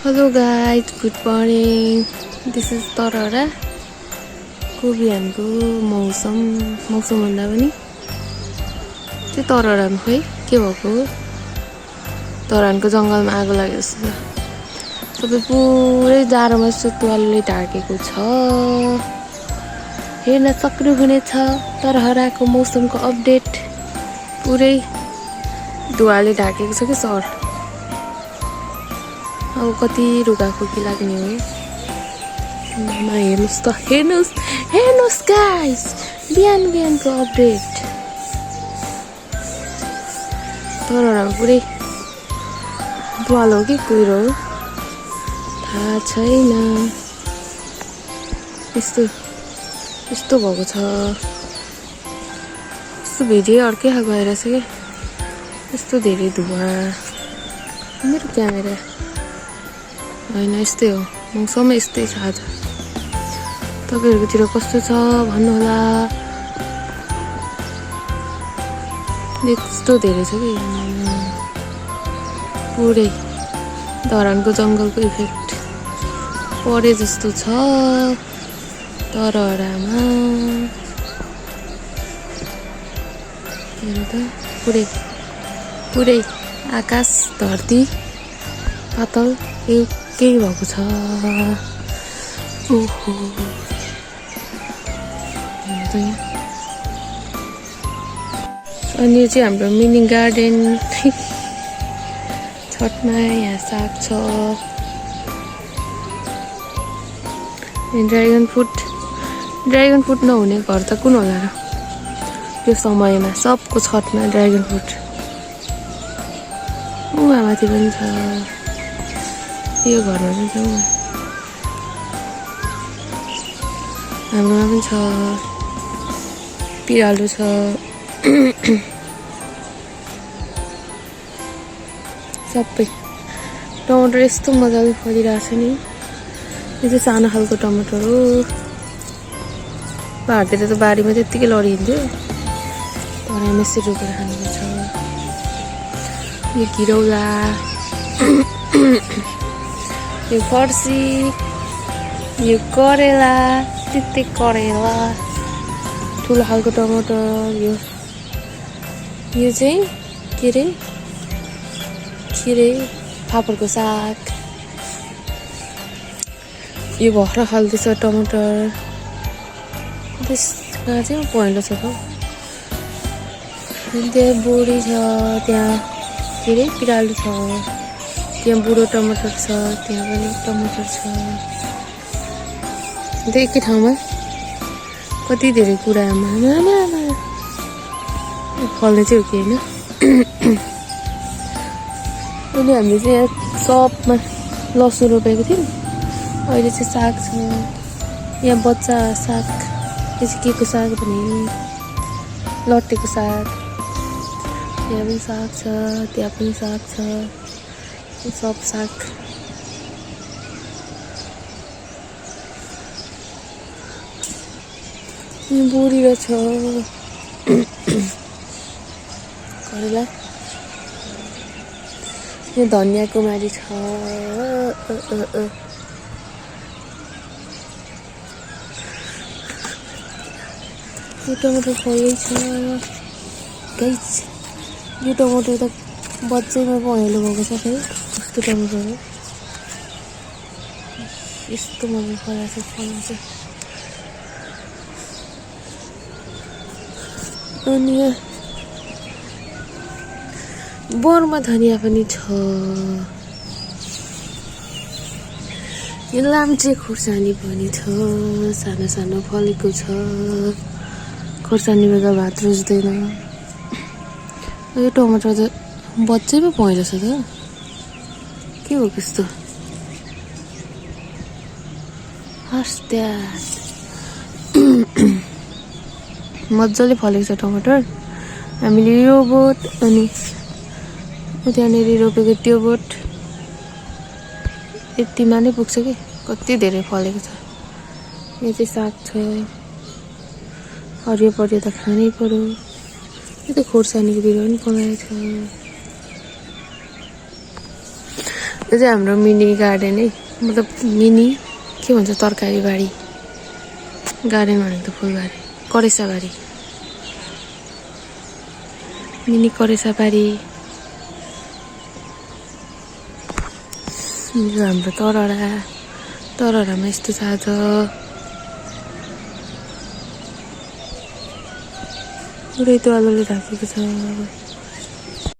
Hello guys, good morning. This is Tarara. को बिहानको मौसम भन्दा पनि त्यो तररामा खोइ के भएको हो। तरानको जङ्गलमा आगो लागेको जस्तो छ। सबै पुरै जाडोमा सुतुवालले ढाकेको छ। हेर्न सक्नुहुनेछ तरहराको मौसमको अपडेट पुरै धुवाले ढाकेको छ के सर। अब कति रुगाखोकी लाग्ने हो। हेर्नुहोस् गाइस, बिहानको अपडेट। तरहरामा पुरै धुवालो हो कि कुहिरो हो थाहा छैन। यस्तो भएको छ। यस्तो भिडियो अर्कै खालको आइरहेछ कि यस्तो धेरै धुवा। मेरो क्यामेरा होइन, यस्तै हो। मौसम यस्तै छ आज। तपाईँहरूकोतिर कस्तो छ भन्नुहोला। यस्तो धेरै छ कि पुरै धरानको जङ्गलको इफेक्ट परे जस्तो छ तरहरामा। हेर्नु त पुरै आकाश धरती पातल केही भएको छ। ओहो, अनि यो चाहिँ हाम्रो मिनी गार्डन। छतमा यहाँ साग छ। ड्रागन फ्रुट नहुने घर त कुन होला र यो समयमा। सबको छतमा ड्रागन फ्रुट। माथि पनि छ। यो घरमा पनि छ। हाम्रोमा पनि छ। पिरालु छ। सबै टमाटर यस्तो मजाले फलिरहेको छ नि। यो चाहिँ सानो खालको टमाटर हो। बारतिर त बारीमा त्यत्तिकै लडिन्थ्यो। तर यसरी रोपेर खानुपर्छ। यो घिरौला, यो फर्सी, यो करेला, तिते करेला, ठुलो खालको टमाटर। यो चाहिँ के रे फापरको साग। यो भर्खर खाल्दैछ टमाटर। त्यसमा चाहिँ पहेँलो छ त। त्यहाँ बोडी छ। त्यहाँ पिरालु छ। त्यहाँ बुढो टमाटर छ। त्यहाँ पनि टमाटर छ। एकै ठाउँमा कति धेरै कुरामा फल्ने चाहिँ हो कि होइन। अहिले हामीले चाहिँ यहाँ सबमा लसुन रोपेको थियौँ। अहिले चाहिँ साग छ। यहाँ बच्चा साग। यो चाहिँ के को साग भने लट्टेको साग। यहाँ पनि साग छ। त्यहाँ पनि साग छ। सब साग। बोडी रहेछ। करेला। यो धनियाँको मारी छ। यो टमाटर फल्दै छ गाइस। यो टमाटर त बच्चैमा पहेँलो भएको छ खै। कस्तो टमाटर हो। यस्तो मजाले फलाएको छ। अनि बोरमा धनियाँ पनि छ। यो लाम्चे खुर्सानी पनि छ। सानो सानो फलेको छ। खुर्सानी बेगर भात रुच्दैन। यो टमाटर त बच्चैमा पहेँलो छ त। के हो त्यस्तो। मजाले फलेको छ टमाटर। हामीले यो बोट अनि त्यहाँनिर रोपेको त्यो बोट यतिमा नै पुग्छ कि कति धेरै फलेको छ। यो चाहिँ साग छ। हरियो परियो त खानै पर्यो। यो त खोर्सानीको बिरुवा पनि फलाएको छ। यो चाहिँ हाम्रो मिनी गार्डन है, मतलब मिनी के भन्छ तरकारी बारी, गार्डन भनेको त फुलबारी, करेसाबारी, मिनी करेसाबारी। यो हाम्रो तररामा यस्तो छ आज। पुरै तलले ढाकेको छ।